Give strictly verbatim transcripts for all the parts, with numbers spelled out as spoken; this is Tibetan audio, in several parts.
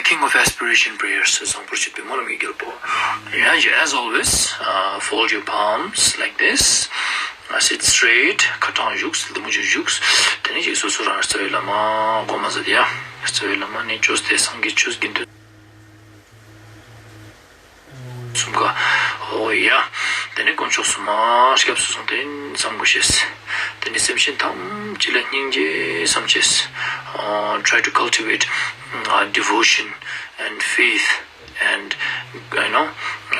King of Aspiration Prayers བཟང་པོར་བྱེད་པའི་སྨོན་ལམ་གྱི་རྒྱལ་པོ། Yeah, yeah, as always, uh, fold your palms like this. Uh, sit straight. ཁ་ཐང་བཞུགས། ལྡེ་མོ་ཅིག་བཞུགས། དེ་ནས་ཅིག་སོ་སོ་རང་རྩ་བའི་བླ་མ་གོ་མ་ཟེར་ཡ། རྩ་བའི་བླ་མ་ནི་བཅོས་ཏེ་སངས་རྒྱས་ཆོས་དགེ་འདུན་གསུམ་ཀ། Oh yeah. དེ་ནས་དཀོན་མཆོག་གསུམ་མ་སྐྱབས་སུ་སོང་སྟེ་བསམ་དགོས་ཤེས། དེ་ནས་སེམས་ཅན་ཐམས་ཅད་ལ་སྙིང་རྗེ་བསམ་ཤེས། Uh, try to cultivate, uh, devotion and faith and, you know,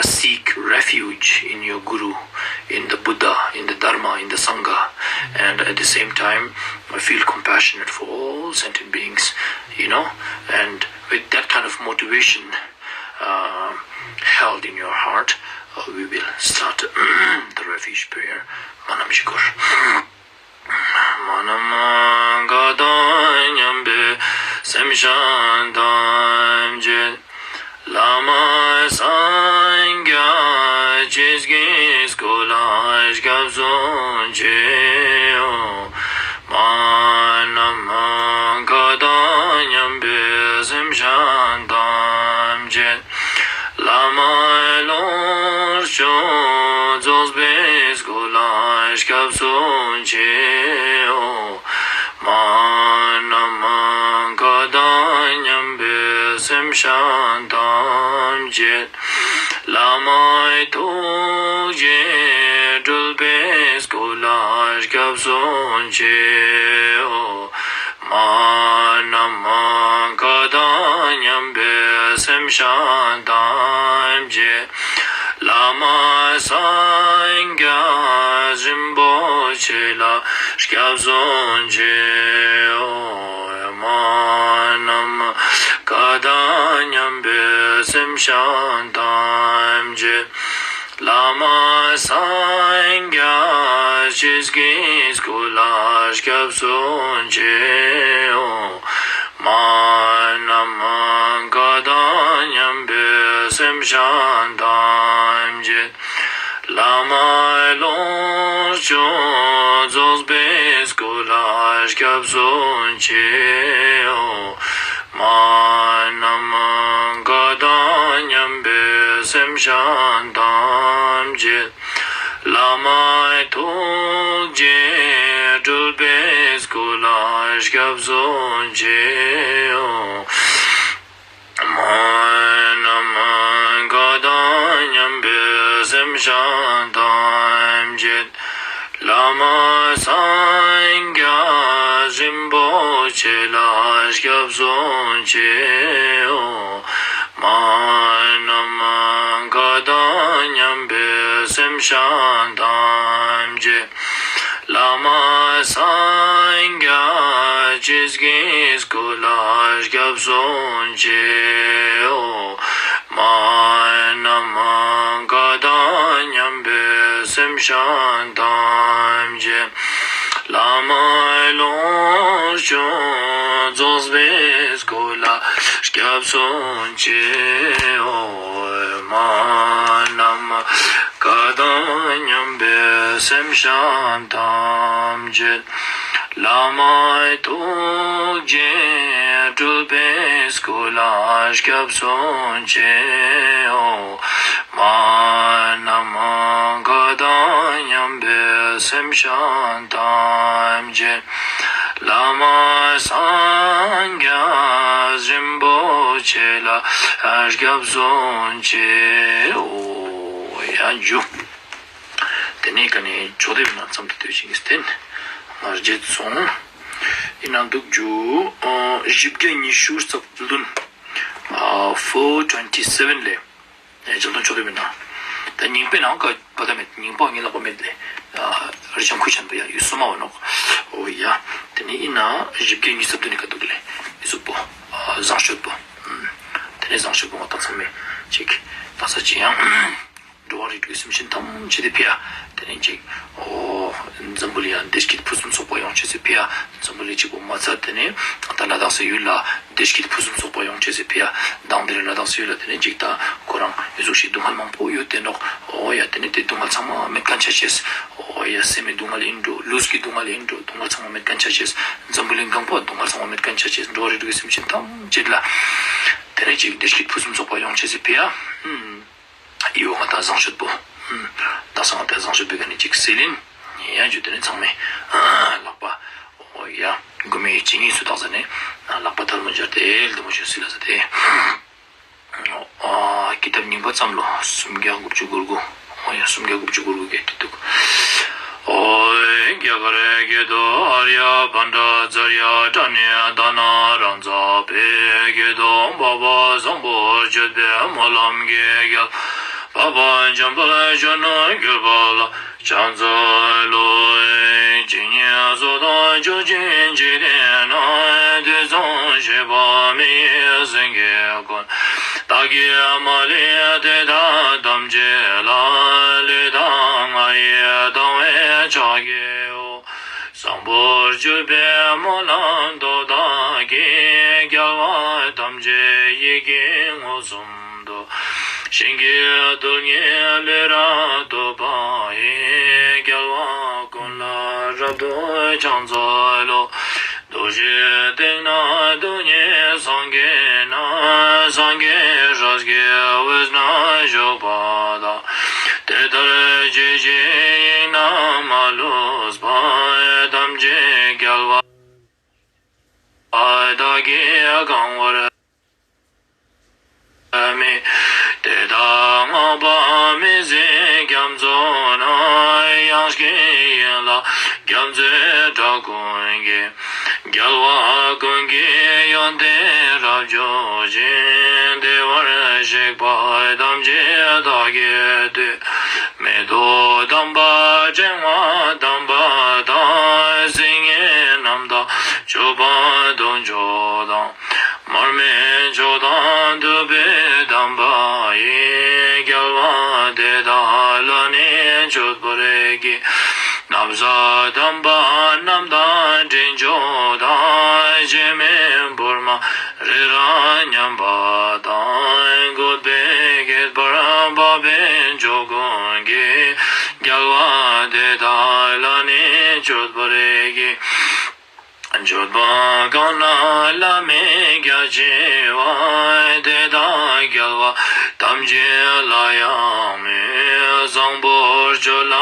seek refuge in your Guru, in the Buddha, in the Dharma, in the Sangha, and at the same time, feel compassionate for all sentient beings, you know, and with that kind of motivation, uh, held in your heart, uh, we will start the refuge prayer. མ་ནམ་ཞིག་གོ། མ་ནམ་མ་ག་དང་མཉམ་པའི་སེམས་ཤིང་ཐམས་ཅད་བླ་མ་སངས་རྒྱས་ཀྱི་སྐུ་ལ་སྐྱབས་སུ་མཆིའོ། མ་ནམ་མ་ག་དང་མཉམ་པའི་སེམས་ཤིང་ཐམས་ཅད་བླ་མ་ལོངས་སྤྱོད་རྫོགས་པའི་སྐུ་ལ་སྐྱབས་སུ་མཆིའོ། མ་ནམ་མ་ག་དང་མཉམ་པའི་སེམས་ཤིང་ཐམས་ཅད་བླ་མ་ཐུགས་རྗེས་སྤྲུལ་པའི་སྐུ་ལ་སྐྱབས་སུ་མཆིའོ། མ་ནམ་མ་ག་དང་མཉམ་པའི་སེམས་ཤིང་ཐམས་ཅད་བླ་མ་སངས་རྒྱས་རིན་པོ་ཆེ་ལ་སྐྱབས་སུ་མཆིའོ། མ་ནམ་མ་ག་དང་མཉམ་པའི་སེམས་ཤིང་ཐམས་ཅད་བླ་མ་སངས་རྒྱས་ཀྱི་སྐུ་ལ་སྐྱབས་སུ་མཆིའོ། མ་ནམ་མ་ག་དང་མཉམ་པའི་སེམས་ཤིང་ཐམས་ཅད་བླ་མ་ལོངས་སྤྱོད་རྫོགས་པའི་སྐུ་ལ་སྐྱབས་སུ་མཆིའོ། མ་ནམ་མ་ག་དང་མཉམ་པའི་སེམས་ཤིང་ཐམས་ཅད་བླ་མ་ཐུགས་རྗེས་སྤྲུལ་པའི་སྐུ་ལ་སྐྱབས་སུ་མཆིའོ། མ་ནམ་མ་ག་དང་མཉམ་པའི་སེམས་ཤིང་ཐམས་ཅད་བླ་མ་སངས་རྒྱས་རིན་པོ་ཆེ་ལ་སྐྱབས་སུ་མཆིའོ། མ་ནམ་མ་ག་དང་མཉམ་པའི་སེམས་ཤིང་ཐམས་ཅད་བླ་མ་སངས་རྒྱས་ཀྱི་སྐུ་ལ་སྐྱབས་སུ་མཆིའོ། མ་ནམ་མ་ག་དང་མཉམ་པའི་སེམས་ཤིང་ཐམས་ཅད་བླ་མ་ལོངས་སྤྱོད་རྫོགས་པའི་སྐུ་ལ་སྐྱབས་སུ་མཆིའོ། མ་ནམ་མ་ག་དང་མཉམ་པའི་སེམས་ཤིང་ཐམས་ཅད་བླ་མ་ཐུགས་རྗེས་སྤྲུལ་པའི་སྐུ་ལ་སྐྱབས་སུ་མཆིའོ། མ་ནམ་མ་ག་དང་མཉམ་པའི་སེམས་ཤིང་ཐམས་ཅད་བླ་མ་སངས་རྒྱས་རིན་པོ་ཆེ་ལ་སྐྱབས་སུ་མཆིའོ། ཡ་འཇུ། དེ་ནས་ཀ་ནས་ཕྱོགས་དེབ་ནང་མཚམས་དུ་སྡོད་ཅིང་གི་རྟེན་མར་རྗེས་སོང་། ཡིན་ན་འདུག་རྒྱུ། བཞི་བརྒྱ་ཉི་ཤུ་རྩ་བདུན། Four twenty seven ལས། ལྗགས་དོན་ཕྱོགས་དེབ་ནང་། ད་རྙིང་པའི་ནང་ཀ་བ་ད་མེད། རྙིང་པ་ངའི་ལག་པ་མེད་ལས། རི་བྱང་ཁུལ་ཆེན་པོ་ཡ་ཡུལ་སོ་མ་བ་ནོག་འོ་ཡ། དེ་ནས་ཡིན་ན་བཞི་བརྒྱ་ཉི་ཤུ་རྩ་བདུན་ནས་ཀ་འདུག་ལས། ཡི་གཟུགས་པོ། བཟང་སྤྱོད་པོ། དེ་ནས་བཟང་སྤྱོད་པོ་ང་ད་ཚང་མས་ཅིག་ད་ས་ཅི་ཡང་། འགྲོ་བ་རིགས་དྲུག་གི་སེམས་ཅན་ཐམས་ཅད་དེ་ཕི་ཡ། དེ་ནས་ཅིག་ཨོ། འཛམ་བུ་གླིང་ཡང་བདེ་སྐྱིད་ཕུན་སུམ་ཚོགས་པ་ཡོང་ཆེད་ཟེར་ཕི་ཡ། འཛམ་བུ་གླིང་གཅིག་པོ་མ་ཚད་དེ་ནས་ད་ལ་དྭགས་སི་ཡུལ་ལ་བདེ་སྐྱིད་ཕུན་སུམ་ཚོགས་པ་ཡོང་ཆེད་ཟེར་ཕི་ཡ། དང་དེ་རིང་ལ་དྭགས་སི་ཡུལ་ལ་དེ་ནས་ཅིག་ད་ཁོ་རང་ཡུལ་གཟུགས་ཤིག་སྡུག་བསྔལ་མང་པོ་ཡོད་དེ་ནོག་ཨོ་ཡ། དེ་ནས་དེ་སྡུག་བསྔལ་ཚང་མ་མེད་མཁན་ཆ་ཆེས། ཨོ་ཡ། སེམས་མི་སྡུག་བསྔལ་ཡིན་འགྲོ། ལུས་ཀྱི་སྡུག་བསྔལ་ཡིན་འགྲོ། སྡུག་བསྔལ་ཚང་མ་མེད་མཁན་ཆ་ཆེས། འཛམ་བུ་གླིང་གང་པོ་སྡུག་བསྔལ་ཚང་མ་མེད་མཁན་ཆ་ཆེས། འགྲོ་བ་རིགས་དྲུག་གི་སེམས་ཅན་ཐམས་ཅད་ལ་དེ་ནས་ཅིག་བདེ་སྐྱིད་ཕུན་སུམ་ཚོགས་པ་ཡོང་ཆེད་ཟེར་ཕི་ཡ། ཨུམ། ཡོ་ང་ད་བཟང་སྤྱོད་པོ། ད་སང་ད་བཟང་སྤྱོད་པའི་ག་ནས་ཅིག་སེ་ལིན། ཡང་ཇུ་དེ་ནས་ཚང་མས་ལག་པ། ཨོ་ཡ། མགོ་མི་ཅི་ཉིས་སུ་དག་ཟ་ནས་ལག་པ་ཐལ་མོ་སྦྱར་ཏེ་ལྡུམ་མོ་ཞུ་སི་ལ་ཟ་སྟེ། ཨ་ཀི་ཏབ་རྙིང་པ་ཙམ་ལོ། སུམ་བརྒྱ་དགུ་བཅུ་གོ་དགུ། ཨོ་ཡ། སུམ་བརྒྱ་དགུ་བཅུ་གོ་དགུ་གི་དུས་དུག་ཨོ་ཡ། རྒྱ་གར་སྐད་དུ་ཨཱརྱ་བྷ་ཎྜ་ཙཱརྱ་པྲ་ཎི་དྷ་ན་རཱ་ཛ། བོད་སྐད་དུ་འཕགས་པ་བཟང་པོར་སྤྱོད་པའི་སྨོན་ལམ་གྱི་རྒྱལ་པོ་འཕགས་པ་འཇམ་དཔལ་གཞོན་ནུར་གྱུར་པ་ལ་ཕྱག་འཚལ་ལོ། ཇི་སྙེད་སུ་དག་བརྒྱུད་ཅིང་འཇིག་རྟེན་ན། དུས་གསུམ་གཤེགས་པ་མི་ཡི་སེང་གེ་ཀུན། བདག་གིས་མ་ལུས་དེ་དག་ཐམས་ཅད་ལ། ལུས་དང་ངག་ཡིད་དང་བས་ཕྱག་བགྱིའོ། བཟང་པོར་གྱུར་པའི་སྨོན་ལམ་སྟོབས་དག་གིས། རྒྱལ་བ་ཐམས་ཅད་ཡིད་ཀྱིས་མངོན་སུམ་དུ། ཞིང་གི་རྡུལ་སྙེད་ལུས་རབ་ཏུ་སྤངས་ཡི། རྒྱལ་བ་ཀུན་ལ་རབ་ཏུ་ཕྱག་འཚལ་ལོ། རྡོ་རྗེ་གདན་ན་རྡུལ་སྙེད་སངས་རྒྱས་རྣམས། སངས་རྒྱས་སྲས་ཀྱི་དབུས་ན་བཞུགས་པ་དང་། དེ་ལྟར་ཇི་བཞིན་དབྱིངས་ན་མ་ལུས་པ། ཐམས་ཅད་རྒྱལ་བ་དག་གིས་གང་བར་མོས། དེ་དག་བསྔགས་པ་མི་ཟད་རྒྱ་མཚོ་རྣམས། དབྱངས་ཀྱི་ཡན་ལག་རྒྱ་མཚོའི་སྒྲ་ཀུན་གྱིས། རྒྱལ་བ་ཀུན་གྱི་ཡོན་ཏན་རབ་བརྗོད་ཅིང་། བདེ་བར་གཤེགས་པ་ཐམས་ཅད་བདག་གིས་བསྟོད། མེ་ཏོག་དམ་པ་ཕྲེང་བ་དམ་པ་དང་། སིལ་སྙན་རྣམས་དང་མཆོད་པ་དུང་ཆོས་དང་། མར་མེ་མཆོག་དང་བདུག་སྤོས་དམ་པ་ཡིས། རྒྱལ་བ་དེ་དག་ལ་ནི་མཆོད་པར་བགྱི། ན་བཟའ་དམ་པ་རྣམས་དང་དྲི་མཆོག་དང་། བྱད་མེད་ཕུར་མ་རི་རབ་མཉམ་པ་དང་། བཀོད་པའི་ཁྱད་པར་འཕགས་པའི་མཆོག་ཀུན་གྱིས། རྒྱལ་བ་དེ་དག་ལ་ནི་མཆོད་པར་བགྱི། མཆོད་པ་གང་རྣམས་བླ་མེད་རྒྱ་ཆེ་བ། དེ་དག་རྒྱལ་བ་ཐམས་ཅད་ལ་ཡང་མོས། བཟང་པོར་སྤྱོད་ལ་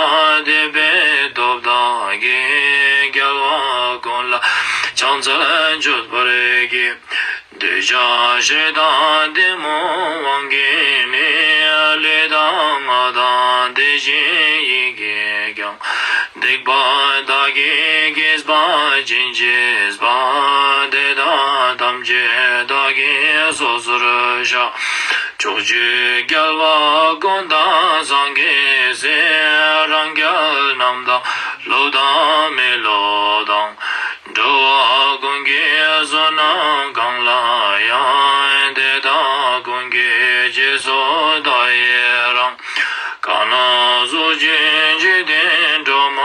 དད་པའི་སྟོབས་དག་གིས། རྒྱལ་བ་ཀུན་ལ་ཕྱག་འཚལ་མཆོད་པར་བགྱི། འདོད་ཆགས་ཞེ་སྡང་གཏི་མུག་དབང་གིས་ནི། ལུས་དང་ངག་དང་དེ་བཞིན་ཡིད་ཀྱིས་ཀྱང་། སྡིག་པ་བདག་གིས་བགྱིས་པ་ཅི་མཆིས་པ། དེ་དག་ཐམས་ཅད་བདག་གིས་སོ་སོར་བཤགས། ཕྱོགས་བཅུའི་རྒྱལ་བ་ཀུན་དང་སངས་རྒྱས་སྲས། རང་རྒྱལ་རྣམས་དང་སློབ་དང་མི་སློབ་དང་། འགྲོ་བ་ཀུན་གྱི་བསོད་ནམས་གང་ལགས་ཡང་། དེ་དག་ཀུན་གྱི་རྗེས་སུ་བདག་ཡི་རང་། གང་རྣམས་གཟུགས་ཅན་འཇིག་རྟེན་སྒྲོན་མ་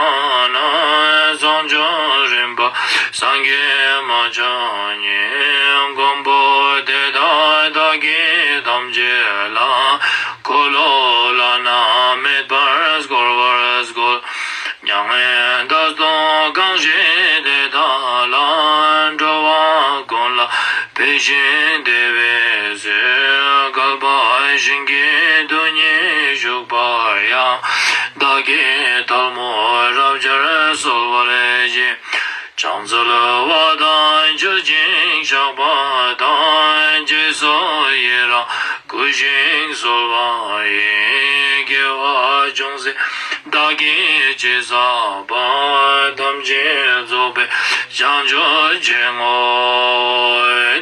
རྣམས། བྱང་ཆུབ་རིམ་པར་སངས་རྒྱས་མ་ཆགས་ཉིད། མགོན་པོ་དེ་དག་བདག་གིས་ཐམས་ཅད་ལ། འཁོར་ལོ་བླ་ན་མེད་པར་བསྐོར་བར་བསྐུལ། མྱ་ངན་འདས་དོན་གང་བཞེད་དེ་དག་ལ། འགྲོ་བ་ཀུན་ལ་ཕན་ཞིང་བདེ་བའི་ཚུལ། བསྐལ་པ་ཞིང་གི་རྡུལ་སྙེད་བཞུགས་པར་ཡང་། བདག་གིས་ཐལ་མོ་རབ་སྦྱར་གསོལ་བར་བགྱི། ཕྱག་འཚལ་བ་དང་མཆོད་ཅིང་བཤགས་པ་དང་། རྗེས་སུ་ཡི་རང་བསྐུལ་ཞིང་གསོལ་བ་ཡི། དགེ་བ་ཅུང་ཟད་བདག་གིས་ཅི་བསགས་པ། ཐམས་ཅད་རྫོགས་པའི་བྱང་ཆུབ་ཆེན་པོ།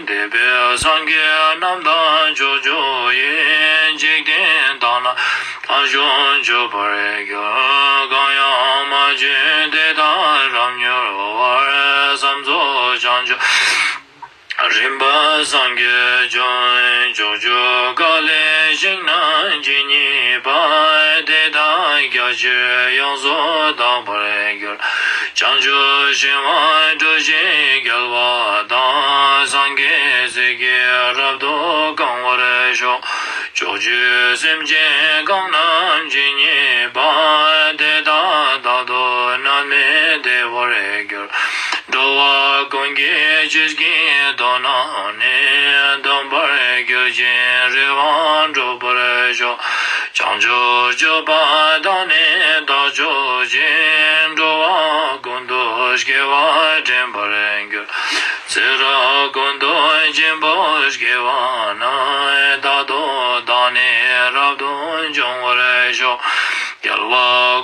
འདས་པའི་སངས་རྒྱས་རྣམས་དང་ཕྱོགས་བཅུ་ཡི། འཇིག་རྟེན་དག་ན་ལྷ་བྱུང་མཆོད་པར་གྱུར། གང་ཡང་མ་བྱོན་དེ་དག་རབ་མྱུར་བར། བསམ་རྫོགས་བྱང་ཆུབ་རིམ་པར་སངས་རྒྱས་འབྱུང་། ཕྱོགས་བཅུ་ག་ལའི་ཞིང་རྣམས་ཇི་སྙེད་པ། རྒྱ་ཆེར་ཡོངས་སུ་དག་པར་གྱུར། བྱང་ཆུབ་ཤིང་དབང་གྲུ་བཞིའི་རྒྱལ་བ་དང་། སངས་རྒྱས་སྲས་ཀྱིས་རབ་ཏུ་གང་བར་ཤོག། ཕྱོགས་བཅུའི་སེམས་ཅན་གང་རྣམས་ཇི་སྙེད་པ། དེ་དག་རྟག་ཏུ་བརྣབ་ནས་བདེ་བར་གྱུར། འགྲོ་བ་ཀུན་གྱི་ཆོས་ཀྱི་དོན་རྣམས་ནི། སྟོན་པར་གྱུར་ཅིང་རེ་བ་འགྲུབ་པར་ཤོག། བྱང་ཆུབ་སྤྱོད་པ་དག་ནི་དག་ཕྱོགས་ཀྱི། འགྲོ་བ་ཀུན་ཏུ་སྐྱེ་བ་དྲན་པར་འགྱུར། ཚེ་རབས་ཀུན་ཏུ་སྦྱིན་པ་སྐྱེ་བ་ན། རྟག་ཏུ་བདག་ནི་རབ་ཏུ་འབྱུང་བར་ཤོག། རྒྱལ་བ་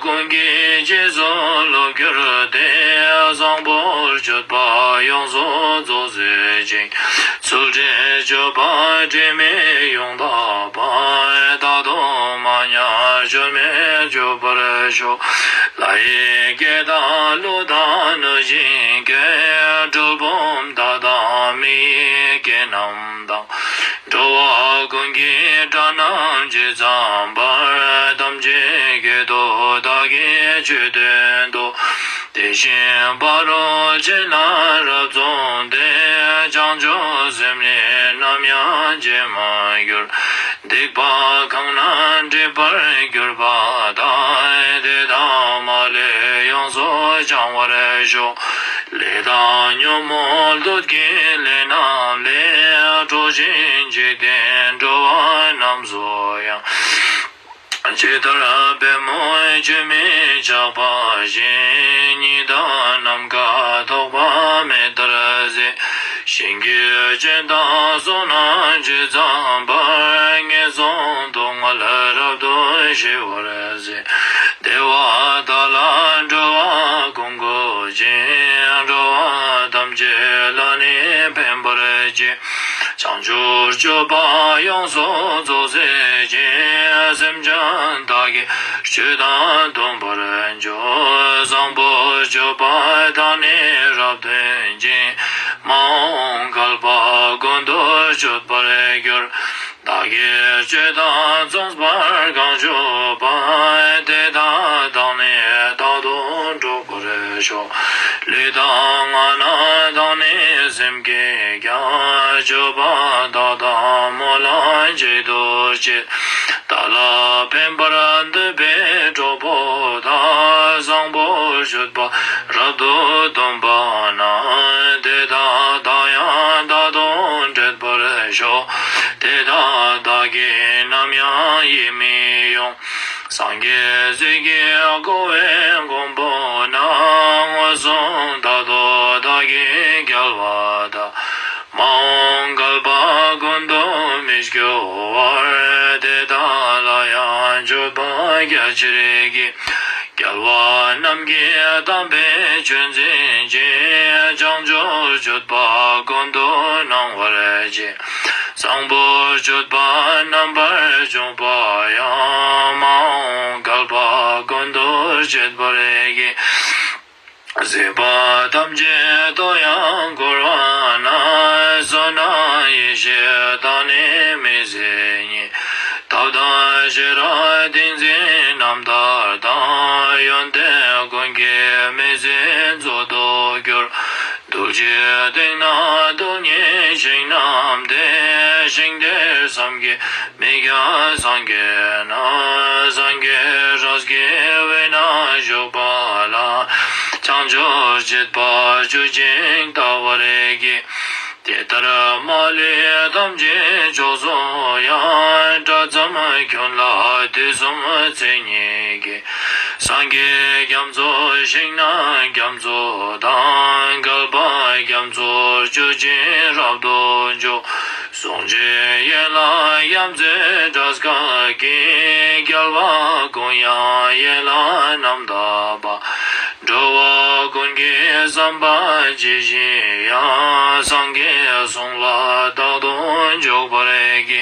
ཀུན་གྱི་རྗེས་སུ་བསླབ་གྱུར་ཏེ། བཟང་པོ་སྤྱོད་པ་ཡོངས་སུ་རྫོགས་མཛད་ཅིང་། ཚུལ་ཁྲིམས་སྤྱོད་པ་དྲི་མེད་ཡོངས་དག་པ། རྟག་ཏུ་མ་ཉམས་སྐྱོན་མེད་སྤྱོད་པར་ཤོག། ལྷ་ཡི་སྐད་དང་ཀླུ་དང་གནོད་སྦྱིན་སྐད། གྲུལ་བུམ་དག་དང་མི་ཡི་སྐད་རྣམས་དང་། འགྲོ་བ་ཀུན་གྱི་སྒྲ་རྣམས་ཇི་ཙམ་པར། ཐམས་ཅད་སྐད་དུ་བདག་གིས་ཆོས་བསྟན་ཏོ། དེ་བཞིན་ཕ་རོལ་ཕྱིན་ལ་རབ་འཛོམས་ཏེ། བྱང་ཆུབ་སེམས་ནི་ནམ་ཡང་བརྗེད་མ་གྱུར། སྡིག་པ་གང་རྣམས་སྒྲིབ་པར་གྱུར་པ་དག། དེ་དག་མ་ལུས་ཡོངས་སུ་བྱང་བར་ཤོག། ལས་དང་ཉོན་མོངས་གདུལ་དཀའི་ལས་རྣམས་ལས། གྲོལ་ཞིང་འཇིག་རྟེན་འགྲོ་བ་རྣམས་སུ་ཡང་། ཇི་ལྟར་པད་མོ་ཆུ་མིག་ཆགས་པ་བཞིན། ཉི་ཟླ་ནམ་མཁའ་ཐོགས་པ་མེ་ལྟར་གསལ། ཞིང་གི་སྤྱན་དང་ཕྱོགས་རྣམས་ཇི་ཙམ་པར། ངན་སོང་སྡུག་བསྔལ་རབ་ཏུ་ཞི་བར་མཛད། བདེ་བ་དག་ལ་འགྲོ་བ་ཀུན་འགོད་ཅིང་། འགྲོ་བ་ཐམས་ཅད་ལ་ནི་ཕན་པར་བྱེད། བྱང་ཆུབ་སྤྱོད་པ་ཡོངས་སུ་རྫོགས་མཛད་ཅིང་། སེམས་ཅན་དག་གི་སྤྱོད་དང་སྟོན་པར་འགྱུར། བཟང་པོ་སྤྱོད་པ་དག་ནི་རབ་སྟོན་ཅིང་། མ་འོངས་བསྐལ་པ་ཀུན་ཏུ་སྤྱོད་པར་འགྱུར། བདག་གིས་སྤྱོད་དང་རྫོགས་པར་གང་བརྗོད་པ། དེ་དག་བདག་ནི་རྟག་ཏུ་འགྲུབ་པར་ཤོག། ལུས་དང་ངག་རྣམས་དང་ནི་སེམས་ཀྱིས་ཀྱང་། སྤྱོད་པ་དག་དང་སྨོན་ལམ་གཅིག་ཏུ་བསྐྱེད། བདག་ལ་ཕན་པར་འདོད་པའི་གྲོགས་པོ་དག། བཟང་པོ་སྤྱོད་པ་རབ་ཏུ་སྟོན་པ་རྣམས། དེ་དག་བདག་ཡང་རྟག་ཏུ་འཕྲད་པར་ཤོག། དེ་དག་བདག་གིས་ནམ་ཡང་ཡིད་མི་དབྱུང་། སངས་རྒྱས་སྲས་ཀྱིས་བསྐོར་བའི་མགོན་པོ་རྣམས། མངོན་སུམ་རྟག་ཏུ་བདག་གིས་རྒྱལ་བ་དག། མ་འོངས་བསྐལ་པ་ཀུན་ཏུ་མི་སྐྱོ་བར། དེ་དག་ལ་ཡང་མཆོད་པ་རྒྱ་ཆེར་བགྱི། རྒྱལ་བ་རྣམས་ཀྱི་དམ་པའི་ཆོས་འཛིན་ཅིང་། བྱང་ཆུབ་སྤྱོད་པ་ཀུན་ཏུ་སྣང་བར་བྱེད། བཟང་པོ་སྤྱོད་པ་རྣམ་པར་སྦྱོང་བ་ཡང་། མ་འོངས་བསྐལ་པ་ཀུན་ཏུ་སྤྱད་པར་བགྱི། སྲིད་པ་ཐམས་ཅད་དུ་ཡང་འཁོར་བ་ན། བསོད་ནམས་ཡེ་ཤེས་དང་ནི་མི་ཟད་ཉིད། ཐབས་དང་ཤེས་རབ་ཏིང་འཛིན་རྣམ་ཐར་དང་། ཡོན་ཏན་ཀུན་གྱི་མི་ཟད་མཛོད་དུ་གྱུར། རྡུལ་གཅིག་སྟེང་ན་རྡུལ་སྙེད་ཞིང་རྣམས་ཏེ། ཞིང་དེར་བསམ་གྱིས་མི་ཁྱབ་སངས་རྒྱས་རྣམས། སངས་རྒྱས་རབ་དགྱེས་པའི་ནང་བཞུགས་པ་ལ། བྱང་ཆུབ་སྤྱད་པ་བཅུ་གཅིག་བལྟ་བར་བགྱི། དེ་ལྟར་མ་ལུས་ཐམས་ཅད་མཆོག་སུ་ཡང་། དགྲ་ཙམ་ཁྱོད་ལ་དུས་གསུམ་མཚན་ཉིད་ཀྱིས། སངས་རྒྱས་རྒྱ་མཚོ་ཞིང་རྣམས་རྒྱ་མཚོ་དང་། བསྐལ་པ་རྒྱ་མཚོ་བཅུ་གཅིག་རབ་ཏུ་འཇོམས། གཟུངས་ཆེན་ཡན་ལག་རྒྱ་མཚོའི་སྒྲ་སྐད་ཀྱིས། རྒྱལ་བ་ཀུན་དབྱངས་ཡན་ལག་རྣམ་དག་པ། འགྲོ་བ་ཀུན་གྱི་བསམ་པ་ཇི་བཞིན་ཡང་། སངས་རྒྱས་གསུང་ལ་རྟག་ཏུ་འཇུག་པར་བགྱི།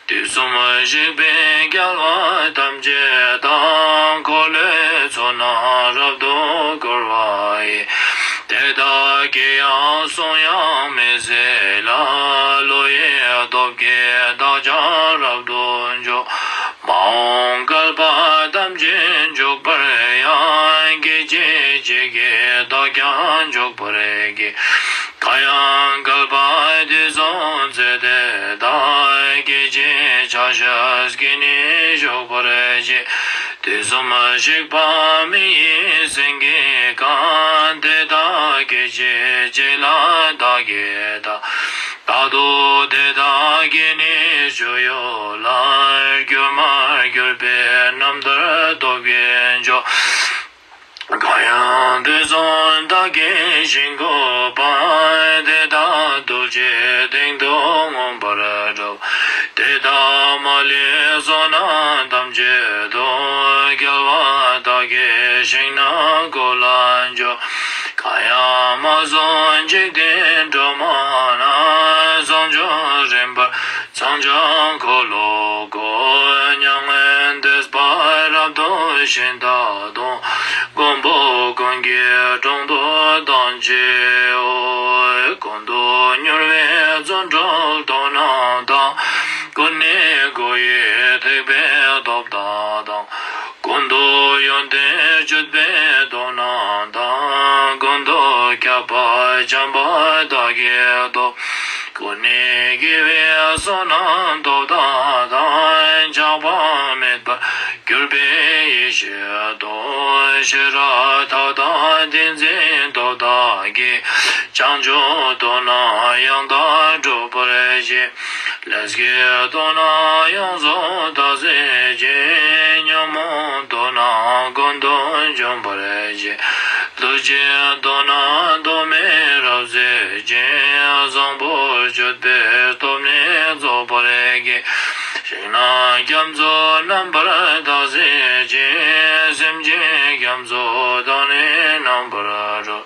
དུས་གསུམ་གཤེགས་པའི་རྒྱལ་བ་ཐམས་ཅད་དང་། འཁོར་ལོའི་ཚོགས་རྣམས་རབ་ཏུ་བསྐོར་བ་ཡི། དེ་དག་གི་ཡང་གསུང་དབྱངས་མི་ཟད་ལ། བློ་ཡི་སྟོབས་ཀྱིས་བདག་ཀྱང་རབ་ཏུ་འཇོམས། མ་འོངས་བསྐལ་པ་ཐམས་ཅད་ ཡང་འཇུག་པར་བགྱི། གང་ཡང་བསྐལ་པ་དུས་གསུམ་ཚེ་འདི་དག་སྐད་ཅིག་ཆ་བཞག་གིས་ནི་བཞུགས་པར་བགྱི། དུས་གསུམ་གཤེགས་པ་མི་ཡི་སེང་གེ་གང་། དེ་དག་སྐད་ཅིག་གཅིག་ལ་བདག་གིས་བལྟ། རྟག་ཏུ་དེ་དག་གིས་ནི་སྤྱོད་ཡུལ་ལ། གྱུར་མར་གྱུར་པའི་རྣམ་ཐར་སྟོབས་ཀྱིས་འཇོམས། གང་ཡང་དུས་གསུམ་བདག་གི་ཞིང་བཀོད་པ། དེ་དག་རྡུལ་གཅིག་སྟེང་དུ་མངོན་པར་གྲུབ། དེ་དག་མ་ལུས་བསོད་ནམས་ཐམས་ཅད་དུ། རྒྱལ་བ་དག་གི་ཞིང་རྣམས་ཀུན་ལ་འཇུག། གང་ཡང་མ་བྱོན་འཇིག་རྟེན་སྒྲོན་མ་ན། བྱང་ཆུབ་རིམ་པར་ཚངས་དབྱངས་འཁོར་ལོ་བསྐོར། མྱ་ངན་འདས་པ་རབ་ཏུ་ཞི་མཐའ་སྟོན། མགོན་པོ་ཀུན་གྱི་དྲུང་དུ་བདག་མཆིའོ། ཀུན་ཏུ་མྱུར་བའི་བརྩོན་འགྲུས་དོན་རྣམས་དང་། ཀུན་ནས་སྒོ་ཡི་ཐེག་པའི་སྟོབས་དག་དང་། ཀུན་ཏུ་ཡོན་ཏན་སྤྱོད་པའི་དོན་རྣམས་དང་། ཀུན་ཏུ་ཁྱབ་པ་འཇམ་དཔལ་དག་གི་སྟོབས། ཀུན་ནས་དགེ་བའི་བསོད་ནམས་སྟོབས་དག་དང་། ཆགས་པ་མེད་པར་གྱུར་པའི་ཡེ་ཤེས་སྟོབས། ཤེས་རབ་མཐའ་དག་ཏིང་འཛིན་སྟོབས་དག་གིས། བྱང་ཆུབ་དོན་རྣམས་ཡང་དག་སྒྲུབ་པར་བྱེད། ལས་ཀྱི་དོན་རྣམས་ཡོངས་སུ་དག་བྱེད་ཅིང་། ཉོན་མོངས་དོན་རྣམས་ཀུན་ཏུ་འཇོམས་པར་བྱེད། ལུས་ཀྱི་དོན་རྣམས་ཟློག་མེད་རབ་མཛད་ཅིང་། བཟང་པོ་སྤྱོད་པའི་སྟོབས་ནི་རྫོགས་པར་བགྱི། ཞིང་རྣམས་རྒྱ་མཚོ་རྣམ་པར་དག་བྱེད་ཅིང་། སེམས་ཅན་རྒྱ་མཚོ་དག་ནི་རྣམ་པར་སྒྲོལ།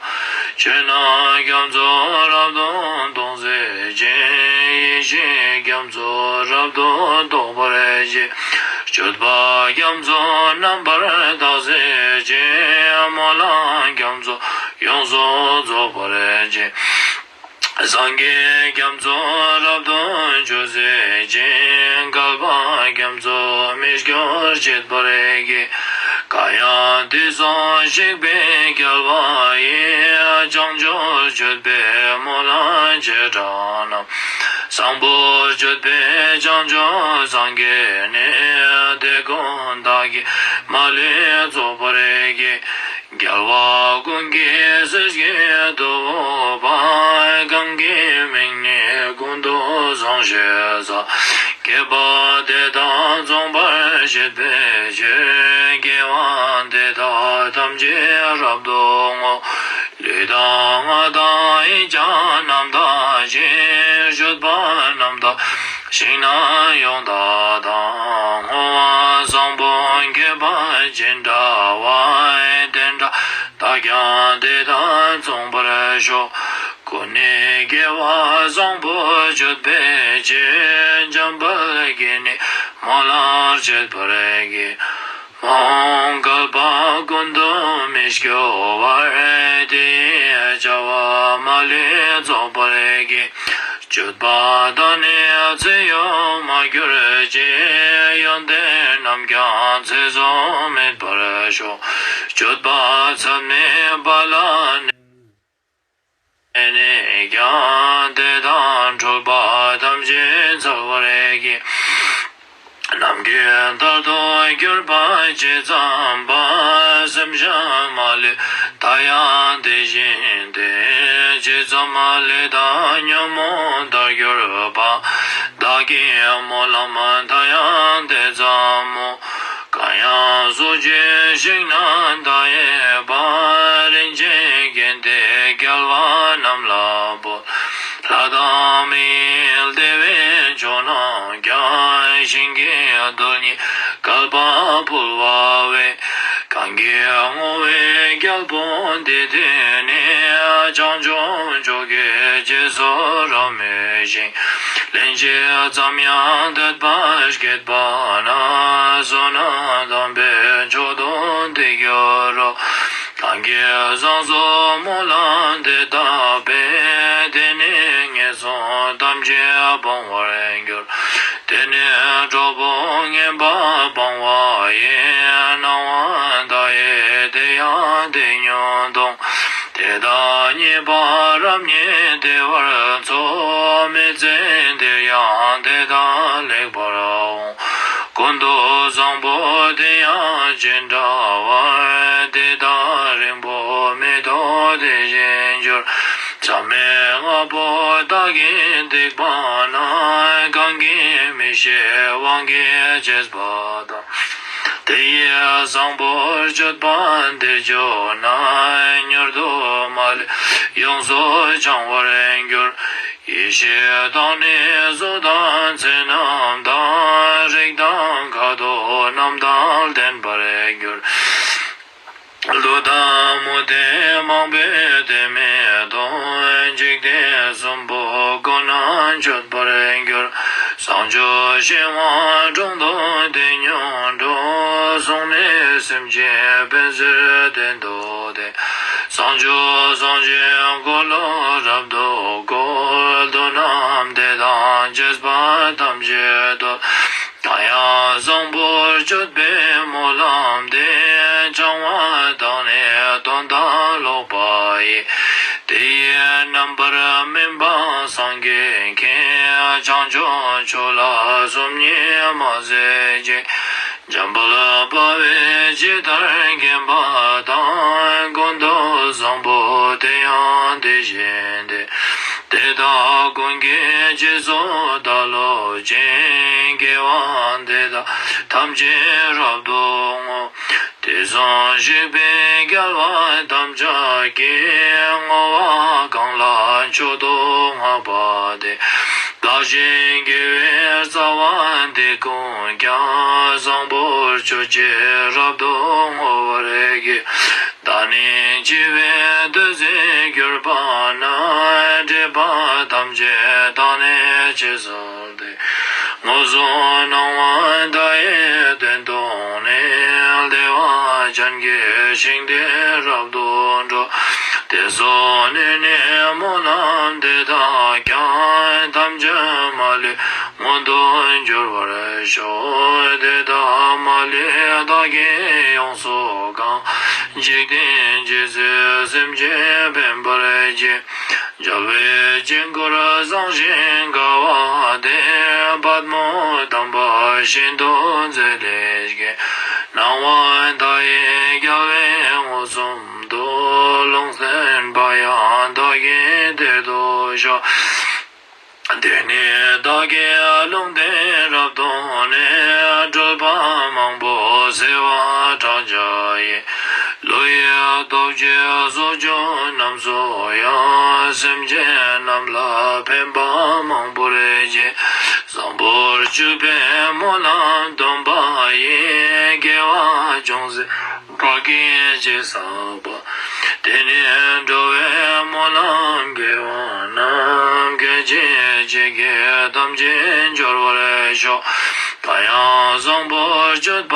ཆོས་རྣམས་རྒྱ་མཚོ་རབ་ཏུ་མཐོང་མཛད་ཅིང་། ཡེ་ཤེས་རྒྱ་མཚོ་རབ་ཏུ་རྟོགས་པར་བྱེད། སྤྱོད་པ་རྒྱ་མཚོ་རྣམ་པར་དག་བྱེད་ཅིང་། སྨོན་ལམ་རྒྱ་མཚོ་ཡོངས་སུ་རྫོགས་པར་བྱེད། སངས་རྒྱས་རྒྱ་མཚོ་རབ་ཏུ་འཇུག་མཛད་ཅིང་། བསྐལ་པ་རྒྱ་མཚོ་མི་སྐྱོར་བྱེད་པར་བགྱི། གང་ཡང་དུས་གསུམ་གཤེགས་པའི་རྒྱལ་བ་ཡི། བྱང་ཆུབ་སྤྱོད་པའི་སྨོན་ལམ་བྱེ་བྲག་རྣམས། བཟང་པོ་སྤྱོད་པའི་བྱང་ཆུབ་སངས་རྒྱས་ནི། དེ་ཀུན་བདག་གིས་མ་ལུས་རྫོགས་པར་བགྱི། རྒྱལ་བ་ཀུན་གྱི་སྲས་ཀྱི་ཐུ་བོ་དཔལ། གང་གི་མིང་ནི་ཀུན་ཏུ་བཟང་ཞེས་བྱ། བསྐལ་པ་དེ་དག་མཚུངས་པར་བྱེད་པའི་ཕྱིར། དགེ་བ་འདི་དག་ཐམས་ཅད་རབ་ཏུ་བསྔོ། ལུས་དང་ངག་དང་ཡིད་ཀྱང་རྣམ་དག་ཅིང་། སྤྱོད་པ་རྣམ་དག་ཞིང་རྣམས་ཡོངས་དག་དང་། བསྔོ་བ་བཟང་པོ་མཁས་པ་ཅི་འདྲ་བ། དེ་འདྲ་བདག་ཀྱང་དེ་དག་མཚུངས་པར་ཤོག། ཀུན་ནས་དགེ་བ་བཟང་པོ་སྤྱོད་པའི་ཕྱིར། འཇམ་དཔལ་གྱིས་ནི་སྨོན་ལམ་བྱེད་པར་བགྱི། མ་འོངས་བསྐལ་པ་ཀུན་ཏུ་མི་སྐྱོ་བར། དེ་ཡི་བྱ་བ་མ་ལུས་རྫོགས་པར་བགྱི། སྤྱོད་པ་དག་ནི་ཚེ་ཡོད་མ་གྱུར་ཅིག། ཡོན་ཏན་རྣམས་ཀྱང་ཚད་བཟུང་མེད་པར་ཤོག། སྤྱོད་པ་ཚད་མེད་པ་ལ་གནས་ནས་ཀྱང་། དེ་དག་འཁྲུལ་པ་ཐམས་ཅད་འཚལ་བར་བགྱི། ནམ་མཁའི་མཐར་ཐུག་གྱུར་པ་ཇི་ཙམ་པ། སེམས་ཅན་མ་ལུས་མཐའ་ཡང་དེ་བཞིན་ཏེ། ཇི་ཙམ་ལས་དང་ཉོན་མོངས་དག་གྱུར་པ། བདག་གི་སྨོན་ལམ་མཐའ་ཡང་དེ་ཙམ་མོ། གང་ཡང་གཟུགས་ཅན་ཞིང་རྣམས་མཐའ་ཡས་པ། རིན་ཆེན་གན་དེ་རྒྱལ་བ་རྣམས་ལ་ཕུལ། ལྷ་དང་མི་ཡི་བདེ་བའི་མཆོག་རྣམས་ཀྱང་། ཞིང་གི་རྡུལ་སྙེད་བསྐལ་པ་ཕུལ་བ་བས། གང་གིས་བསྔོ་བའི་རྒྱལ་པོ་འདི་ཐོས་ནས། བྱང་ཆུབ་མཆོག་གི་རྗེས་སུ་རབ་མོས་ཤིང་། སླན་ཆད་ཙམ་ཡང་དད་པ་བསྐྱེད་པ་ན། བསོད་ནམས་དམ་པའི་མཆོག་ཏུ་འདི་འགྱུར་རོ། གང་གིས་བཟང་སྤྱོད་སྨོན་ལམ་འདི་བཏབ་པས། དེ་ནི་ངན་སོང་ཐམས་ཅད་སྤང་བར་འགྱུར། དེ་ནི་གྲོགས་པོ་ངན་པ་སྤང་བ་ཡི། སྣང་བ་མཐའ་ཡས་དེ་ཡང་དེ་ཉིད་དང་། དེ་དག་རྙེད་པ་རབ་རྙེད་བདེ་བར་འཚོ། མི་ཚེ་འདིར་ཡང་དེ་དག་ལེགས་པར་འོང་། ཀུན་ཏུ་བཟང་པོ་དེ་ཡང་ཅི་འདྲ་བར། དེ་དག་རིང་པོ་མི་ཐོགས་དེ་བཞིན་འགྱུར། མཚམས་མེད་ལྔ་པོ་དག་གིས་བསྡིགས་པ་ན། གང་གིས་མི་ཤེས་དབང་གིས་བྱས་པ་དང་། དེ་ཡི་བཟང་པོར་སྤྱོད་པ་འདིར་གྱུར་ན། མྱུར་དུ་མ་ལུས་ཡོངས་སུ་བྱང་བར་འགྱུར། ཡེ་ཤེས་དང་ནི་གཟུགས་དང་མཚན་རྣམས་དང་། རིགས་དང་ཁ་དོག་རྣམས་དང་ལྡན་པར་འགྱུར། ཀླུ་དང་མུ་སྟེགས་མང་པོས་དེ་མི་མཐོང་། འཇིག་རྟེན་གསུམ་པོ་ཀུན་ནས་མཆོད་པར་འགྱུར། བྱང་ཆུབ་ཤིང་དབང་དྲུང་དུ་དེ་ཉིད་འགྲོ། གསུང་ནི་སེམས་ཅན་ཕན་ཕྱིར་བསྟན་ཏོ་སྟེ། བྱང་ཆུབ་སེམས་ཅན་འཁོར་ལོ་རབ་ཏུ་བསྐོར། དུས་རྣམས་དེ་དང་བཅས་པ་ཐམས་ཅད་དུ། གང་ཡང་བཟང་པོར་སྤྱོད་པའི་སྨོན་ལམ་འདི། བྱང་བ་དང་ནི་དོན་དམ་ལོག་པ་ཡི། དེ་ཡི་རྣམ་པར་སྨིན་པ་སངས་རྒྱས་མཁྱེན། བྱང་ཆུབ་མཆོག་ལ་སོམ་ཉི་མ་ཟད་ཅིང་། འཇམ་དཔལ་དཔའ་བོས་ཇི་ལྟར་མཁྱེན་པ་དང་། ཀུན་ཏུ་བཟང་པོ་དེ་ཡང་དེ་བཞིན་ཏེ། དེ་དག་ཀུན་གྱི་རྗེས་སུ་བདག་སློབ་ཅིང་། དགེ་བ་འདི་དག་ཐམས་ཅད་རབ་ཏུ་བསྔོ། དུས་གསུམ་གཤེགས་པའི་རྒྱལ་བ་ཐམས་ཅད་ཀྱིས། བསྔོ་བ་གང་ལ་མཆོག་ཏུ་བསྔགས་པ་དེས། བདག་གཞན་དགེ་བའི་རྩ་བ་འདི་ཀུན་ཀྱང་། བཟང་པོར་གྱུར་ཅིག་རབ་ཏུ་བསྔོ་བར་བགྱི། བདག་ནི་འཆི་བའི་དུས་སུ་གྱུར་པ་ན། སྒྲིབ་པ་ཐམས་ཅད་དག་ནས་ཕྱིར་བསལ་ཏེ། མངོན་སུམ་སྣང་བ་མཐའ་ཡས་དོན་རྟོགས་ནས། བདེ་བ་ཅན་གྱི་ཞིང་དེར་རབ་ཏུ་འགྲོ། དེ་སོགས་ནི་ནི་སྨོན་ལམ་འདི་དག་ཀྱང་། ཐམས་ཅད་མ་ལུས་མངོན་དུ་འགྱུར་བར་ཤོག། དེ་དག་མ་ལུས་བདག་གིས་ཡོངས་སུ་གང་། འཇིག་རྟེན་ཇི་སྲིད་སེམས་ཅན་ཕན་པར་བགྱི། རྒྱལ་བའི་དཀྱིལ་འཁོར་བཟང་ཞིང་དགའ་བ་དེར། པདྨོ་དམ་པ་ཤིན་ཏུ་མཛེས་ལས་སྐྱེས། སྣང་བ་མཐའ་ཡས་རྒྱལ་བས་མངོན་སུམ་དུ། ལུང་བསྟན་པ་ཡང་བདག་གིས་དེར་ཐོབ་ཤོག། དེ་ནས་བདག་གིས་ལུང་བསྟན་རབ་བཏང་ནས། སྤྲུལ་པ་མང་པོ་བྱེ་བ་ཕྲག་བརྒྱ་ཡིས། བློ་ཡི་སྟོབས་ཀྱིས་གཟུགས་ཅན་རྣམས་སུ་ཡང་། སེམས་ཅན་རྣམས་ལ་ཕན་པ་མང་པོར་བགྱི། བཟང་པོར་གྱུར་པའི་སྨོན་ལམ་བཏོན་པ་ཡིས། དགེ་བ་ཅུང་ཟད་བདག་གིས་ཅི་བསགས་པ། དེ་ནས་འགྲོ་བའི་སྨོན་ལམ་དགེ་བ་རྣམས། སྐད་ཅིག་གཅིག་གིས་ཐམས་ཅད་འབྱོར་བར་ཤོག། གང་ཡང་བཟང་པོར་སྤྱོད་པ་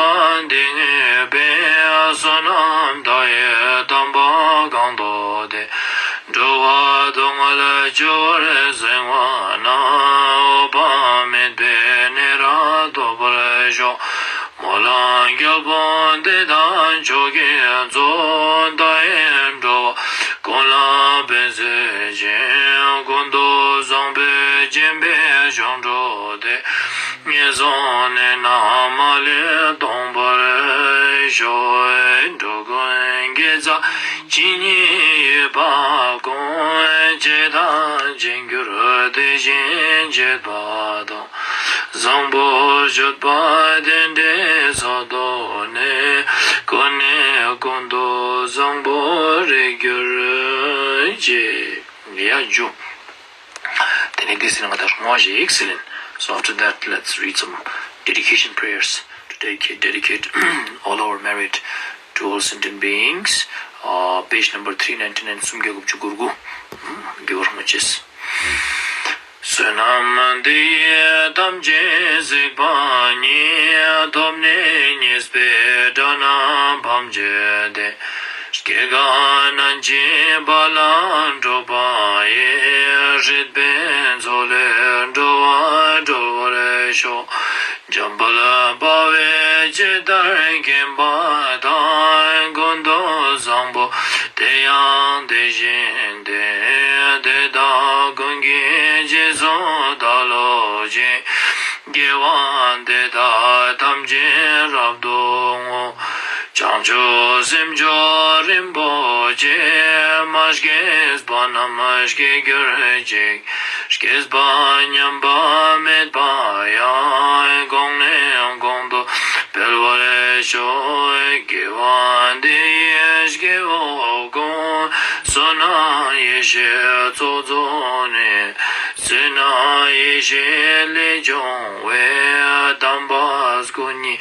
འདི་ངེས་པས། བསོད་ནམས་མཐའ་ཡས་དམ་པ་གང་བདོ་སྟེ། འགྲོ་བ་སྡུག་བསྔལ་ཆུ་བོར་གཟིངས་པ་ན། འོད་དཔག་མེད་པའི་གནས་རབ་ཐོབ་པར་ཤོག། སྨོན་ལམ་རྒྱལ་པོ་འདི་དག་མཆོག་གི་གཙོ། མཐའ་ཡས་འགྲོ་བ་ཀུན་ལ་ཕན་མཛད་ཅིང་། ཀུན་ཏུ་བཟང་པོས་བརྒྱན་པའི་ཞིང་འགྲོ་དེར། ངན་སོང་གནས་རྣམས་མ་ལུས་སྟོངས་པར་ཤོག། འགྲོ་ཀུན་དགེ་རྩ་ཇི་སྙེད་ཡོད་པ་ཀུན། བྱས་དང་བྱེད་འགྱུར་དེ་བཞིན་བྱེད་པ་དང་། བཟང་པོར་སྤྱོད་པ་དེ་འདྲའི་ཚོགས་བསགས་ནས། ཀུན་ནས་ཀུན་ཏུ་བཟང་པོར་རེག་གྱུར་ཅིག། ཡ་ཇུ། དེ་ནས་དེ་ཟིན་ང་དང་བསྔོ་བ་ཞིག་ཟིན། So after that, let's read some dedication prayers to dedicate, dedicate all our merit to all sentient beings. Uh, page number three ninety nine, སུམ་བརྒྱ་དགུ་བཅུ་གོ་དགུ། དགེ་བར་བསྔོ་ཅེས། བསོད་ནམས་འདི་ཡིས་ཐམས་ཅད་གཟིགས་པ་ཉིད། ཐོབ་ནས་ཉེས་པའི་དགྲ་རྣམས་ཕམ་བྱས་ཏེ། སྐྱེ་རྒ་ན་འཆིའི་རྦ་རླབས་འཁྲུགས་པ་ཡི། སྲིད་པའི་མཚོ་ལས་འགྲོ་བ་སྒྲོལ་བར་ཤོག། འཇམ་དཔལ་དཔའ་བོས་ཇི་ལྟར་མཁྱེན་པ་དང་། ཀུན་ཏུ་བཟང་པོ་ དེ་ཡང་དེ་བཞིན་ཏེ། དེ་དག་ཀུན་གྱི་རྗེས་སུ་བདག་སློབ་ཅིང་། དགེ་བ་འདི་དག་ཐམས་ཅད་རབ་ཏུ་བསྔོ། བྱང་ཆུབ་སེམས་མཆོག་རིན་པོ་ཆེ། མ་སྐྱེས་པ་རྣམས་སྐྱེ་གྱུར་ཅིག། སྐྱེས་པ་ཉམས་པ་མེད་པ་ཡང་། གོང་ནས་གོང་དུ་འཕེལ་བར་ཤོག། དགེ་བ་འདི་ཡིས་སྐྱེ་བོ་ཀུན། བསོད་ནམས་ཡེ་ཤེས་ཚོགས་རྫོགས་ནས། བསོད་ནམས་ཡེ་ཤེས་ལས་བྱུང་བའི། དམ་པ་སྐུ་གཉིས་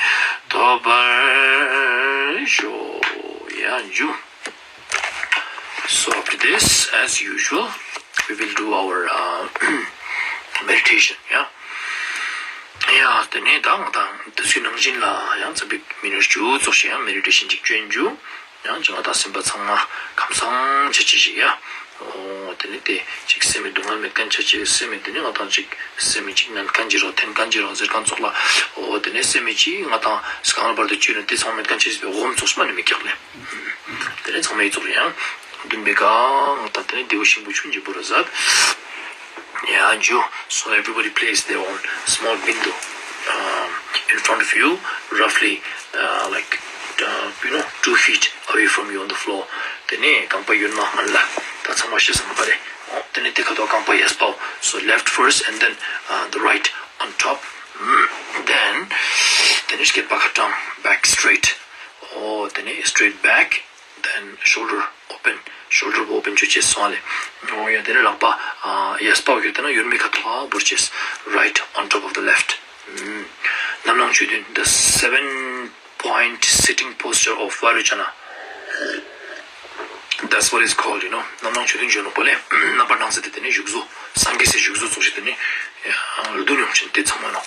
ཐོབ་པར་ཤོག། ཡ་འཇུ། So after this, as usual, we will do our uh, meditation. Yeah. Yeah, དེ་ནས་ད་ང་དང་དུས་ཚོད་ནང་བཞིན་ལ་ཡང་ཙམ་པའི་མི་ནུ་བཅུ་ཙོགས་ཤིག་ཡང་མེ་ཌི་ཊེ་ཤན་ཅིག་བྱོན་རྒྱུ། ཡང་ཅིག་ང་དང་སེམས་པ་ཚང་མ་ཁམས་བཟང་ཆ་ཆེ་ཞིག་ཡ། ཨོ་དེ་ནས་དེ་ཅིག་སེམས་མི་སྡུག་བསྔལ་མེད་མཁན་ཆ་ཆེ། སེམས་མི་དེ་ནས་ང་དང་ཅིག་སེམས་མི་ཅིག་ནན་མཁན་ཅིག་རོ་འཐེན་མཁན་ཅིག་རོ་ཟེར་མཁན་ཙོགས་ལ། ཨོ་དེ་ནས་སེམས་མི་ཅིག་ང་དང་སྐང་ལ་བར་དུ་བཅོས་ནས་དེ་ཚང་མེད་མཁན་ཆ་ཆེ་བའི་འོམ་ཙོགས་མ་ནི་མི་ཀྱག་ལེ། དེ་ནས་ཚང་མ་ཡི་ཙོགས་ཡང་འདུན་པའི་གང་ང་དང་དེ་ནས་དེའུ་ཤིང་བུ་ཆུན་གྱི་བུ་ར་ཟབ། Yeah, Anju. So everybody place their own small bindu um, in front of you, roughly uh, like uh, you know two feet away from you on the floor. དེ་ནས་རྐང་པ་གཡོན་མ་སྔོན་ལ་ད་ཚང་མ་ཤེས་སམ་པ་རེད། ཨོ་དེ་ནས་དེ་ཁ་ཐོག་རྐང་པ་གཡས་པ། So left first and then uh, the right on top. Mm. Then དེ་ནས་སྐེད་པ་ཁ་ཐོག་back straight. ཨོ་དེ་ནས་straight back. Then shoulder open, shoulder open བྱོས་བྱས་སོང་ལེ། ཨོ་ཡ་དེ་ནས་ལག་པ་ཨ་གཡས་པ་གི་དེ་ན་གཡོན་མའི་ཁ་ཐོག་བོར་བྱས། Right on top of the left. ཨམ། རྣམ་སྣང་ཆོས་བདུན། The seven point sitting posture of Vairocana. That's what is called, you know. རྣམ་སྣང་ཆོས་བདུན་བརྗོད་ནོ་པོ་ལེ། རྣམ་པར་སྣང་མཛད་དེ་དེ་ནས་བཞུགས་སོ། སངས་རྒྱས་སའི་བཞུགས་སོ་ཙོགས་ཤིག་དེ་ནས་ཡ་ལྡུན་ཡོང་ཕྱིན་དེ་ཚང་མ་ནོ།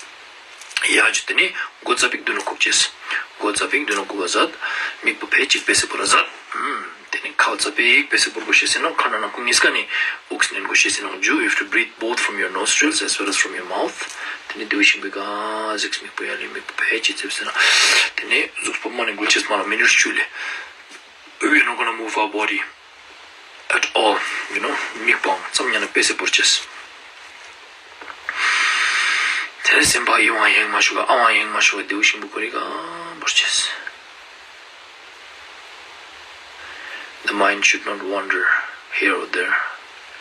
ཡ་ཇི་དེ་ནས་མགོ་རྩ་བིག་མདུན་ལ་ཁུག་ཅེས། མགོ་རྩ་བིག་མདུན་ལ་ཁུག་པ་ཟད། མིག་པ་ཕལ་གཅིག་པེ་སེ་བོར་ཟད། ཨམ། དེ་ནས་ཁ་རྩ་བིག་པེ་སེ་བོར་གོ་ཤེས་ཟེར་ན་ཁ་ན་ན་ཁུ་གཉིས་ཀ་ནས་དབུགས་ནན་གོ་ཤེས་ཟེར་ན་འཇུ། If you breathe both from your nostrils as well as from your mouth. དེ་ནས་དེའུ་ཤིང་བུ་ག་གཟིགས། མིག་པ་ཡ་ལས་མིག་པ་ཕལ་གཅིག་ཙེབ་ཟེར་ན། དེ་ནས་གཟུགས་པོ་མ་ནས་འགུལ་ཅེས་མ་ལ་མི་ནུར་བཅུ་ལས། We're not gonna move our body at all, you know. མིག་པའང་ཙམ་ཉན་ན་པེ་སེ་བོར་ཅེས། དེ་ནས་སེམས་པ་ཡིད་དབང་ཡེངས་མ་ཞུགས། ཨ་དབང་ཡེངས་མ་ཞུགས། དེའུ་ཤིང་བུ་ཁོ་རི་ག་བོར་ཅེས། The mind should not wander here or there.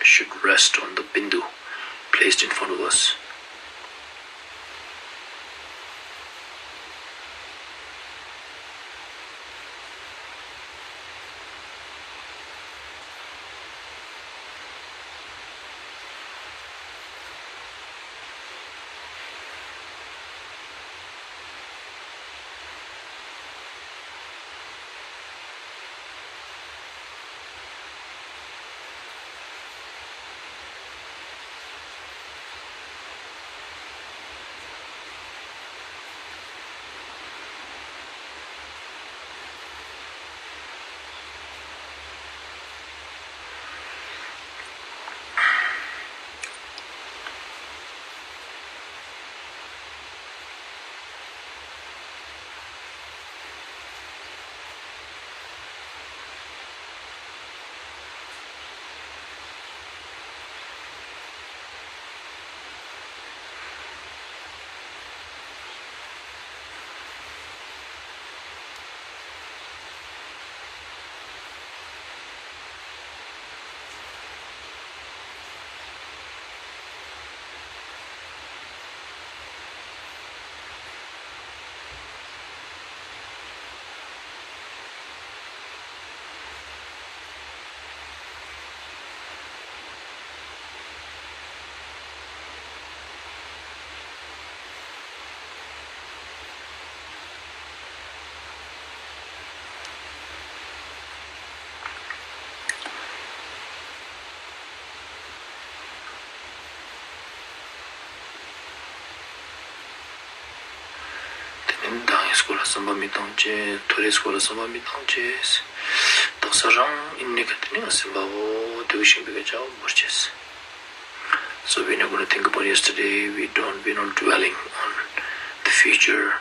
It should rest on the bindu placed in front of us. དེ་ནི་མདང་ཡི་སྐོར་ལ་བསམ་པ་མི་གཏོང་ཅེས། ཐོ་རེ་སྐོར་ལ་བསམ་པ་མི་གཏོང་ཅེས། དག་ས་རང་ཨིན་ནི་ག་དེ་ནི་ང་སེམས་པ་བོ་དེ་བོ་ཤིང་པའི་ག་ཅག་བོར་ཅེས། So we're not going to think about yesterday. We don't, we're not dwelling on the future.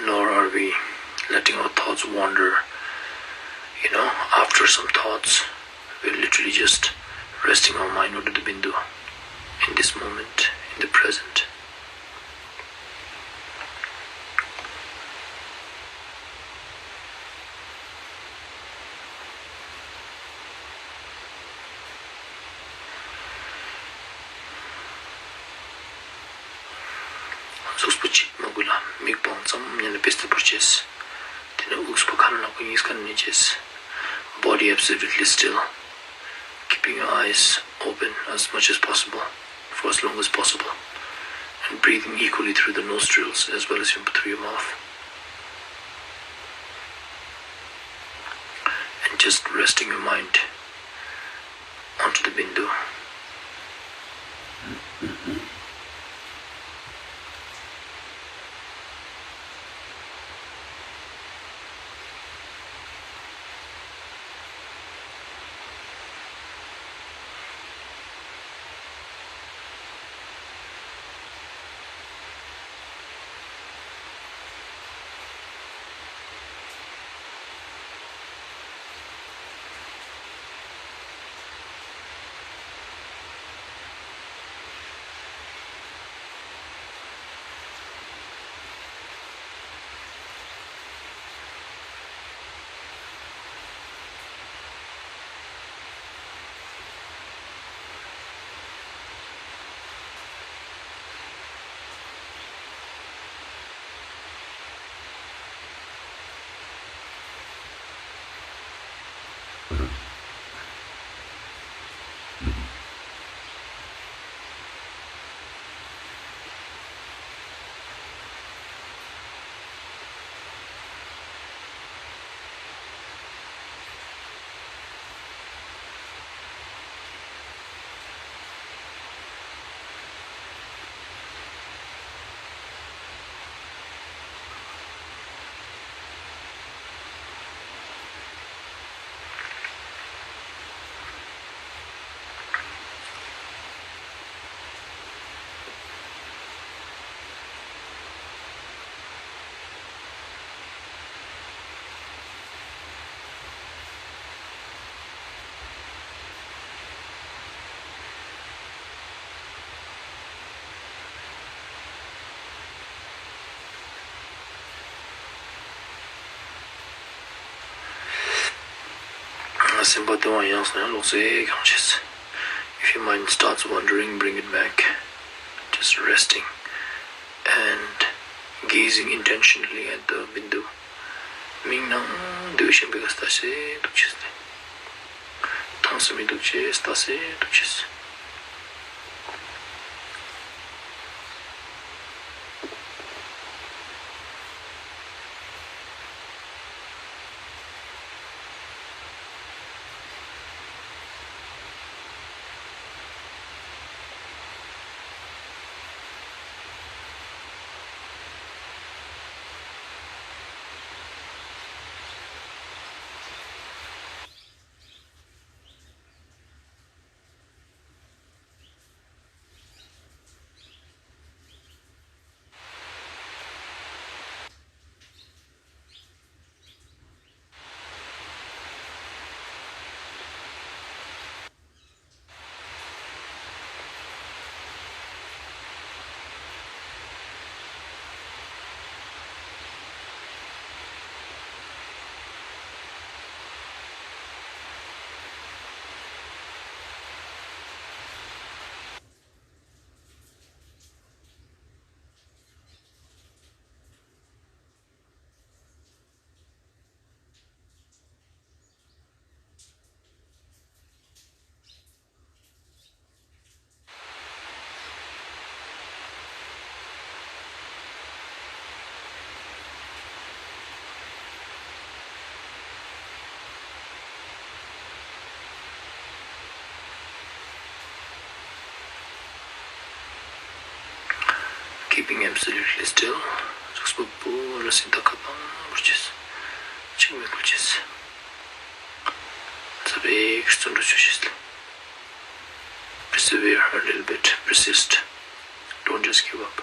Nor are we letting our thoughts wander. You know, after some thoughts, we're literally just resting our mind onto the bindu in this moment, in the present. གཟུགས་པོ་གཅིག་མ་དགོས་ལ་མིག་པང་ཙམ་ཉན་ལ་དཔེ་ལྟ་བུར་བྱས། དེ་ནས་དབུགས་པོ་ཁ་ནང་ལ་ཁོ་གཉིས་ཀ་ནས་བྱས། Body absolutely still, keeping your eyes open as much as possible for as long as possible, and breathing equally through the nostrils as well as through your mouth. And just resting your mind onto the bindu. སེམས་པ་དེ་བ་ཡང་སོང་ཡང་ལོག་སེ་གང་བྱེད། If your mind starts wandering, bring it back. Just resting and gazing intentionally at the bindu. མིག་ནང་འདུག་བཞིན་པའི་ག་ལྟ་ཤེས་འདུག་བྱེད། ཐང་སེ་མི་འདུག་བྱེད་ལྟ་སེ་འདུག་བྱེད། Keeping absolutely still. གཟུགས་པོ་པོ་ར་སིན་ད་ཁ་པང་བར་ཆེས། ཆིག་མི་ཁུལ་ཆེས། ཚ་བའི་བརྩོན་འགྲུས་ཆོས་ཤེས་ལ། Persevere a little bit, persist. Don't just give up.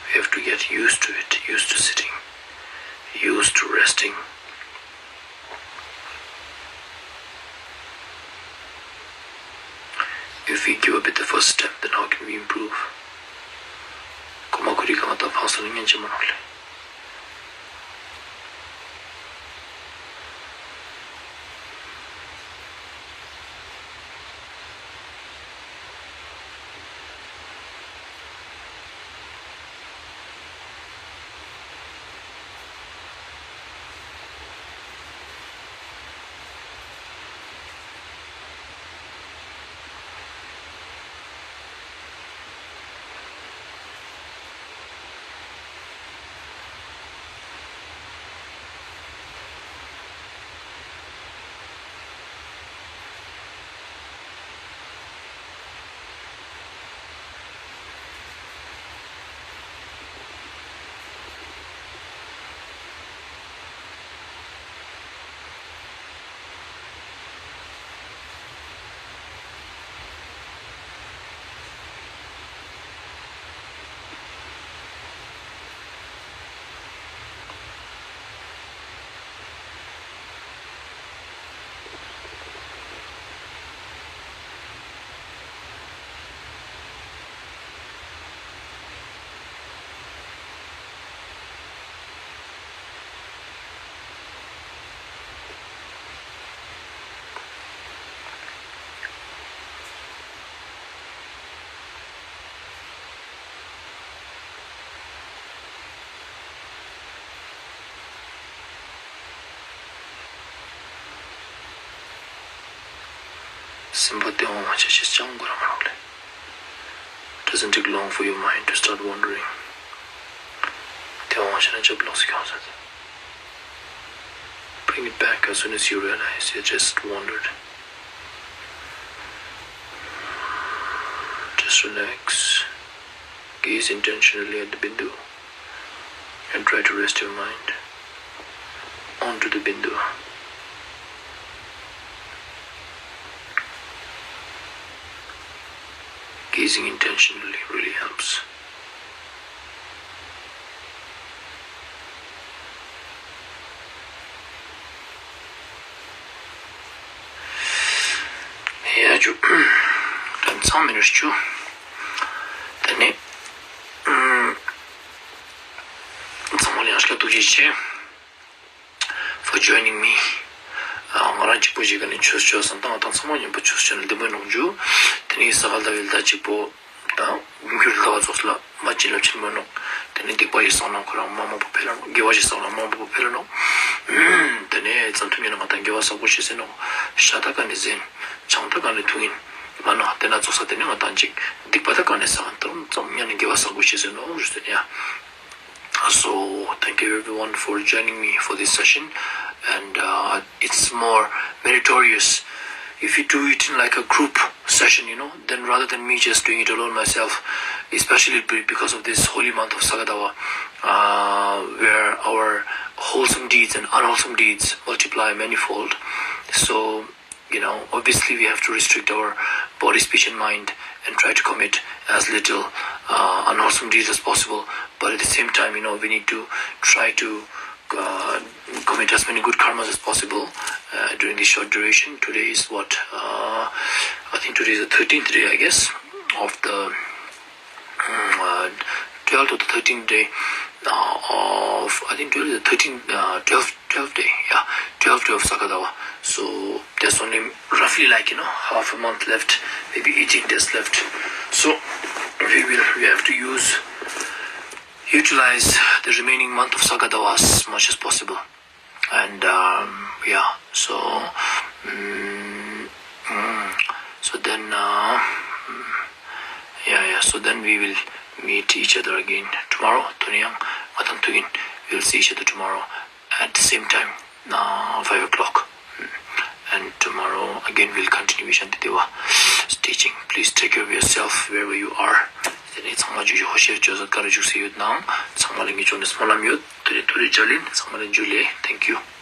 We have to get used to it, used to sitting, used to resting. If we give up at the first step, then how can we improve? ཁོ་མ་ཁོ་རི་གང་ལྟར་ཕངས་སོང་ན་ཉན་ཅི་མ་རུང་ལེ། སེམས་པ་སྟེས་དབང་བ་ཆ་ཤས་ཅང་དགོས་ར་མ་རོགས་ལེ། Doesn't take long for your mind to start wandering. སྟེས་དབང་བ་ཆ་ན་ཅབ་ལོག་སི་ཁྱོང་ས། Bring it back as soon as you realize you just wandered. Just relax. Gaze intentionally at the bindu and try to rest your mind onto the bindu. Gazing intentionally really helps. ཡ་ཇུ། དོན་ཚང་མི་རུ་ཞུ། དེ་ནས་ཚང་མ་ལ་ཡང་བསྐྱར་ཐུགས་རྗེ་ཆེ། For joining me. ང་རང་གཅིག་པོ་ཞིག་ག་ནས་ཆོས་ཆོས་སམ་དང་ང་དང་ཚང་མ་མཉམ་པོ་ཆོས་ཆོས་ནས་བདེ་མོ་ནོག་ཇུ། དེ་ནས་ས་ག་ཟླ་བའི་ཟླ་གཅིག་པོ་དང་དགུན་ཁྱོད་ཟླ་བ་ཚོགས་ལ་མ་ཅི་ལབ་ཆེན་མོ་ནོག། དེ་ནས་སྡིག་པ་ཡི་སང་ལ་ཁོ་རང་མ་མང་པོ་འཕེལ་ལ་ནོག། དགེ་བ་ཞིག་སང་ལ་མང་པོ་འཕེལ་ལ་ནོག། དེ་ནས་ཙམ་ཐུང་ཡིན་ན་ང་དང་དགེ་བ་བསགས་པོ་ཞིག་ཟེར་ནོག། ཤ་ད་ག་ནས་ཟན། ཆང་ད་ག་ནས་འཐུང་ཡིན། མ་ནོག། དེ་ན་ཚོགས་ས་དེ་ནས་ང་དང་ཅིག་སྡིག་པ་ད་ག་ནས་སང་ཏང་ཙམ་ཉན་ནས་དགེ་བ་བསགས་པོ་ཞིག་ཟེར་ནོག་ཞུ་ཟེར་ཡ། So, thank you everyone for joining me for this session. And uh, it's more meritorious if you do it in like a group session, you know, then rather than me just doing it alone myself, especially be- because of this holy month of Sagadawa, uh, where our wholesome deeds and unwholesome deeds multiply manifold. So, you know, obviously we have to restrict our body, speech, and mind and try to commit as little uh, unwholesome deeds as possible. But at the same time, you know, we need to try to uh, commit as many good karmas as possible uh, during this short duration. Today is what? Uh, I think today is the thirteenth day, I guess, of the mm, uh, twelfth or the thirteenth day uh, of, I think, twelfth, the thirteenth, uh, twelfth, twelfth day, yeah, twelfth day of Sakadawa. So there's only roughly, like, you know, half a month left, maybe eighteen days left. So we will, we have to use, utilize the remaining month of Sakadawa as much as possible. And um, yeah, so mm, mm, so then uh, mm, yeah, yeah, so then we will meet each other again tomorrow. Tonight, we'll see each other tomorrow at the same time, uh, five o'clock. Mm. And tomorrow again we'll continue Vishanti Deva teaching. Please take care of yourself wherever you are. དེ་ནས་ཚང་མ་བརྗོད་གཞི་ཧོ་ཤེར་བརྗོད་ས་ག་རེ་བཞུགས་སེ་ཡོད་ནའང་ཚང་མ་ལ་ངེད་ཅོག་ནས་སྨོན་ལམ་ཡོད། དེ་ནས་ཐུགས་རྗེ་ཆེ་ལན། ཚང་མ་ལ་འཇུ་ལེ། Thank you.